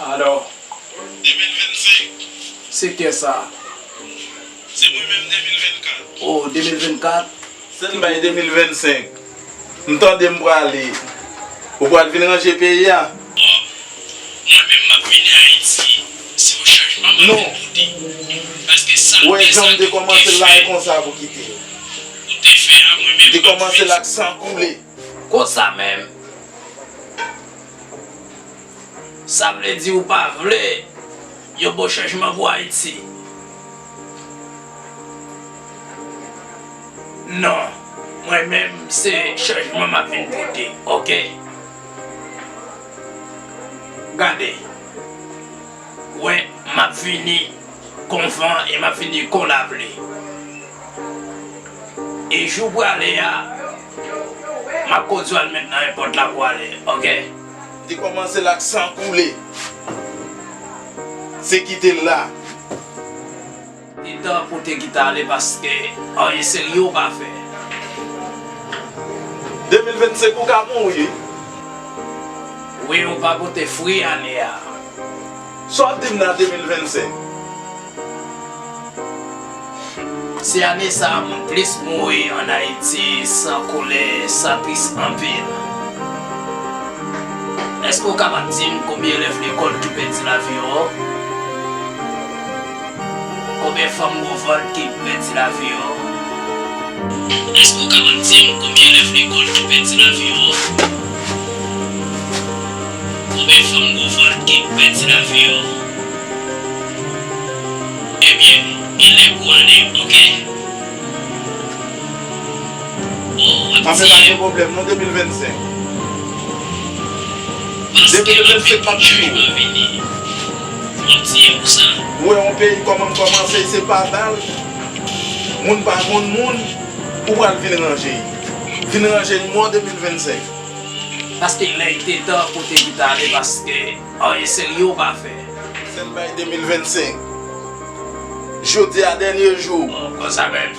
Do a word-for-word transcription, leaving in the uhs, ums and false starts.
Alò, de mil vennsenk. Se kè sa? Se mwen menm, de mil vennkat. Oh, de mil vennkat? Standby de mil vennsenk. M tande m prale. Ou pral vin ranje peyi a? Bon, mwen menm m ap vini Ayiti. Se yon chanjman m ap vin pote. Paske sa m te sa te kòmanse la e konsa pou kite. Ou te fè a, mwen menm m ap vini. Te kòmanse l ak san koule. Konsa menm. Sa vle di ou pa vle yon bon chanjman pou Ayiti? Non, mwen menm se chanjman m ap vin pote, oke? Gade, wè, m ap vini kon van e m ap vini kon lapli. E jou prale a, m ap kondui w al met nan nenpòt la pou ale, oke? Te kòmanse l ak san koule. Se kite l la. Li tan pou te kite ale paske anyen serye w pa fè. De mil vennsenk ou ka mouri. Wi, ou pa pote fwi ane a. Sa w ap di m nan de mil vennsenk? Se ane sa a moun plis mouri ann Ayiti, san koulè, sa tris anpil. Èske w kapab di m konbyen elèv lekòl ki pèdi lavi yo? Konbyen fanm gwo vant ki pèdi lavi yo? Èske w kapab di m konbyen elèv lekòl ki pèdi lavi yo? Konbyen fanm gwo vant ki pèdi lavi yo? Ebyen, gen lè pou ale, oke? Oh, w ap tiye m. Anfen, pa gen pwoblèm non, de mil vennsenk. De mil vennsenk m ap tiye w. W ap tiye m pou sa. Ou wè yon peyi kòman l kòmanse, se pa bal. Moun pa konn moun, ou pral vin ranje. Vin ranje mò de mil vennsenk. Paske lè l te tan pou te kite ale, paske anyen serye w pa fè. Standby de mil vennsenk. Jodi a dènye jou. Bon, konsa menm.